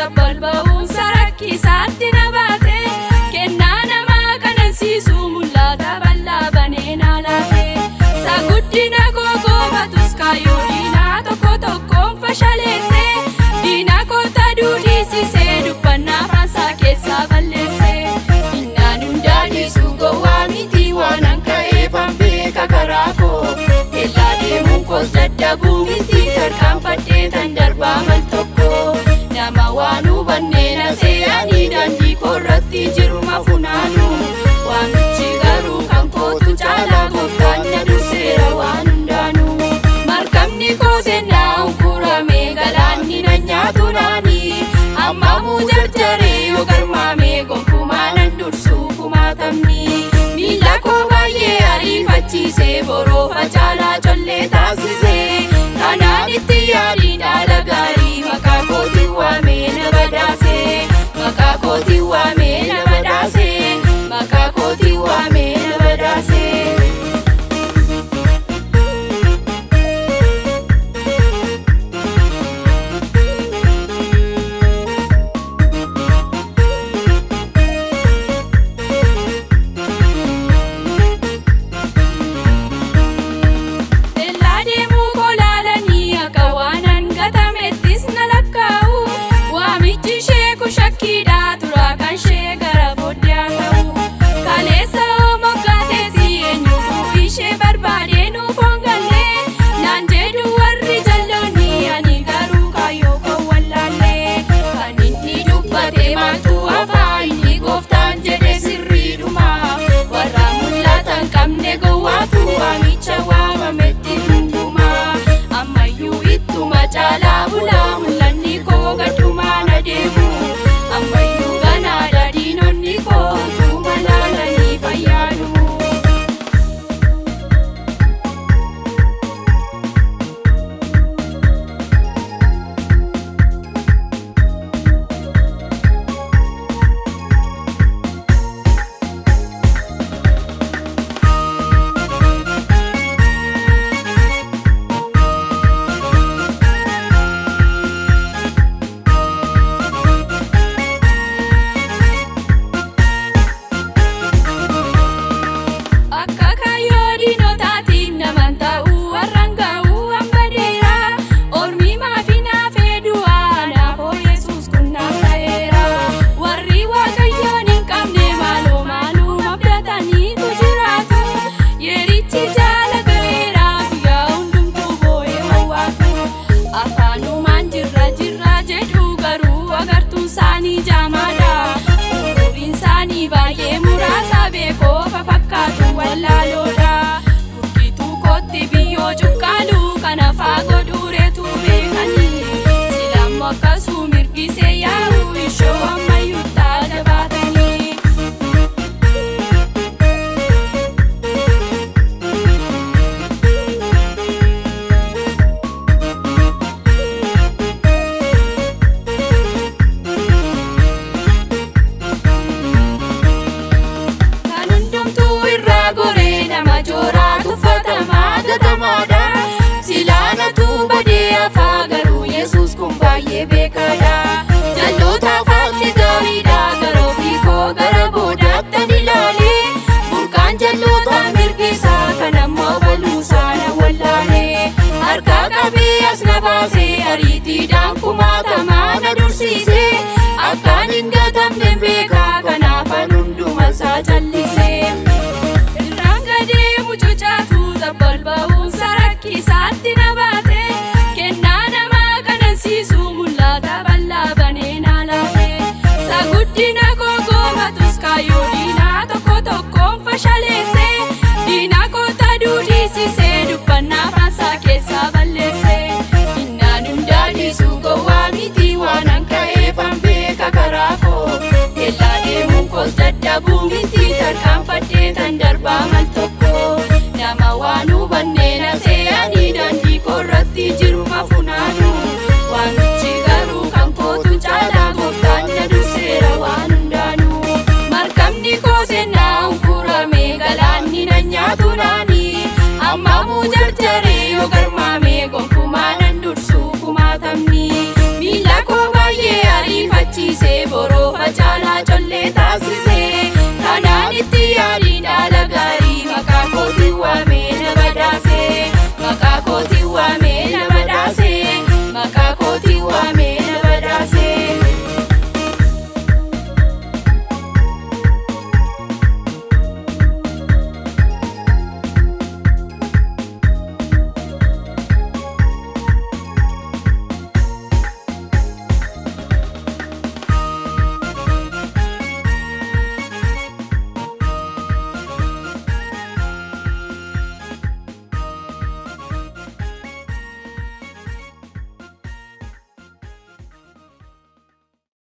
Dabbal ba'uunsa rakkisaatti na baate. Kennaa namaa kanansiisu mul'ata bal'aa banee na laate. Saguddina koo goofatus kaayyoo diinaa tokko tokkoon fashaleesse. Diina koota duudhiisisee dubbannaa faansaa keessaa balleesse. Innaan hundaa dhiisu gowwaa miti waan an ka'eefan beeka karaa koo. Kellaa deemuun koos dadhabuu miti tarkaanfadhee tan darbaa mal tokko. Nama waan hubannee na se'anii daandii koorratti jiruma funaanu. Waamichi garuu kan kootu caalaa gooftaan na durseera waan hundaanu. Markabni koo seenaa unkuramee galaanni na nyaatu naani. Ammamuu jarjaree yoo garmaamee gonkumaa nan dursuu kumaatamni. Miila koo baay'ee ariifachiisee boroofa caalaa collee taasisee. Kanaan itti yaadiin haala gaarii maqaa kootiin waamee na badhaase. Maqaa kootiin waamee na badhaase. Maqaa kootiin waamee na badhaase. Ellaa deemuu koo laalanii akka waan hangatamettis na lakkaa'u. Waamichi ishee kun shakkiidha turaa kan ishee gara booddee haa ta'u. Kaleessa hoo moggaateessi eenyutu ishee barbaadee nuuf hongalle. Naan jedhu warri jalloonni ani garuu kaayyoo koo wallaalle. Kan inni dubbate maaltu hafaa inni gooftaan jedhe sirriidhuma. Warra mul'atan qabne gowwaatu waamicha waamametti gunguma. Ammayyuu ittuma caalaa bulaa mul'anni koo gaddumaan adeemu. Ammayyuu ganaadha diinonni koo utuma laalanii fayyaadu. Akka kaayyoo diinotaatiin naman ta'uu warraan ga'uu hamba dheera. Ormi maafi naaf du'aa naafoo Yesuus kun naaf ta'eera. Warri waaqayyoon hin qabne maaloo maaluma abdataniitu jiraatu. Yerichi jaala ga'eera guyyaa hundumtuu boo'ee wawwaatu. Afaanumaan jirra jirra jedhu garuu agartuun isaanii jaamaadha. Umuriin isaanii baay'ee muraasa beekoofa fakkaatu wallaaloodha. Burqituu kootti biyyoo cuqqaalu kana faa godhuureetu beekanii. Silammoo akkasuu mirgisee yaa'u ishoo ammayyuu taajabaatanii. Kan hundumtuu irraa goree nama jooraa tuffatamaa gatamaadha. Silaanatu badee hafaa garuu Yesuus kun baay'ee beekaadha. Jalloota faafni gaariidha gara ofii koo gara boodaatti ani ilaale. Burqaan jalloota mirgisaa kan ammoo baluusaa na wallaale. Harka qabee as na baasee ariitiidhaan kumaatamaa na dursiise. Akkaan hin gatamne beekaa kanaafan hunduma isaa callise. Irraan gadee mucucaatu dabbal ba'uunsa rakkisaatti na baate. Kennaa namaa kanansiisu mul'ata bal'aa banee na laate. Saguddina koo goofatus kaayyoo diinaa tokko tokkoon fashaleesse. Diina koota duudhiisisee dubbannaa faansaa keessaa balleesse. Innaan hundaa dhiisu gowwaa miti waan an ka'eefan beeka karaa koo. Kellaa deemuun koos dadhabuu miti tarkaanfadhee tan darbaa mal tokko. Nama waan hubannee na se'anii daandii koorratti jiruma funaanu. Waamichi garuu kan kootu caalaa gooftaan na durseera waan hundaanu. Markabni koo seenaa unkuramee galaanni na nyaatu naani. Ammamuu jarjaree yoo garmaamee gonkumaa nan dursu kumaatamni. Miila koo baay'ee ariifachiisee. Mallee taasisa.